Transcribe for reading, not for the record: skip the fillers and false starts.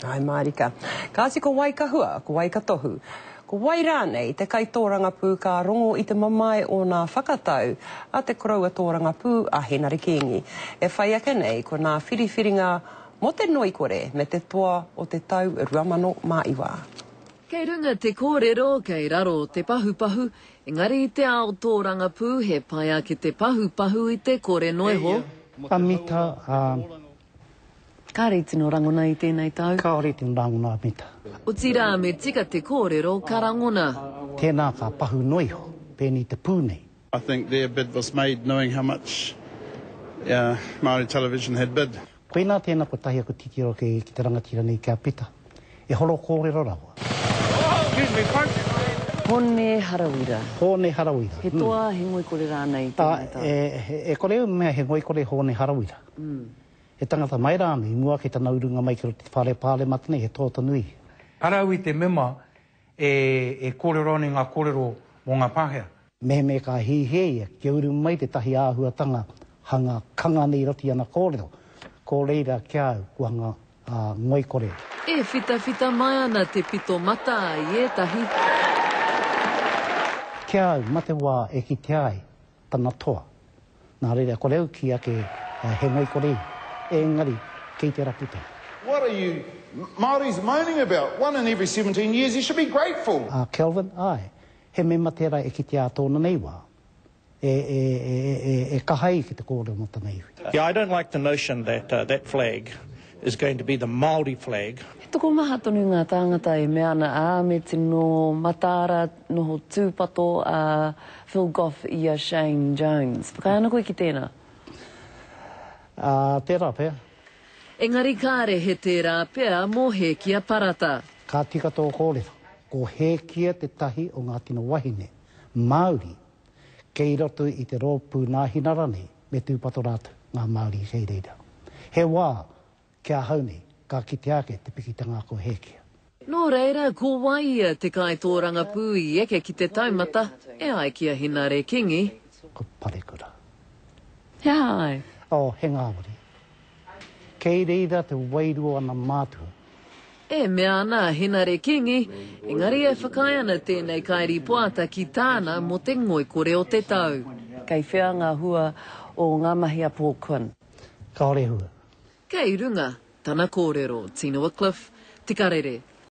Āe mārika. Kāti ko wai ka hua, ko wai ka tohu. Ko wai rānei te kaitōrangapū ka rongo i te mamae o nā whakatau a te koroua tōrangapū a Henare Kīngi. E whai ake nei ko nā whiriwhiringa mō te ngoikore me te toa o te tau 2009. Kei runga te kōrero, kei raro te pahupahu, engari i te ao tōrangapū he pai ake te pahupahu i te kore noiho. A mita, a. Kāre i tino rangona i tēnei tau. Kāore i tino rangona a mita. Otirā me tika te kōrero ka rangona. Tēnā ka pahu noa iho, pēnei te pū nei. I think their bid was made knowing how much Māori Television had bid. Koinā tēnā kotahi aku titiro ki te rangatira nei ki a Pita. E horo kōrero rawa. Hone Harawira. Hone Harawira. He toa, he ngoikore rānei i tēnei tau? E kore au mea he ngoikore Hone Harawira. He tangata mai rānei, i mua ake tana urunga mai ki roto i te whare pāremata nei, he toa tonu ia. Ara au i te mema e kōrero ana i ngā kōrero mō ngā Pākehā. Mehemea ka hīhē ia kia uru mai tētahi āhuatanga hanga kanga nei i roto i ana kōrero, ko reira ki a au, kua hanga ngoikore. E whitawhita mai ana te pito mata i ētahi. Ki a au, ma te wā e kitea ai tana toa. Nā reira, kore au kī ake he ngoikore ia, engari kei te rapu tonu. What are you Maoris moaning about? One in every 17 years, you should be grateful! A Kelvin, Āe, he mema tērā e kitea ā tōna nei wā, e, e, e, e, e kaha ai ki te kōrero mō tana iwi. Yeah, I don't like the notion that that flag is going to be the Māori flag. He tokomaha tonu ngā tāngata e mea ana, ā, me tino mataara noho tūpato a Phil Goff i a Shane Jones. Whakaae ana koe ki tēnā? Ā, tērā pea. Engari kāre he tērā pea mō Hēkia Parata. Ka tika tō kōrero. Ko Hēkia tētahi o ngā tino wahine Māori kei roto i te rōpū Nāhinara nei me tūpato rātou, ngā Māori kei reira. He wā, ki ahau nei, ka kitea ake te pikitanga ko Hēkia. Nō reira, ko wai ia te kaitōrangapū i eke ki te taumata, e ai ki a Henare Kingi? Ko Parekura. He aha ai? Oh, he ngāwari. Kei reira te wairua o ana mātua. E mea ana a Henare Kingi, engari e whakaae ana tēnei kairīpoata ki tāna mō te ngoikore o te tau. Kei whea ngā hua o ngā mahi a Paul Quinn? Kāore hua. Kei runga tana kōrero. Tina Wickliffe, Te Karere.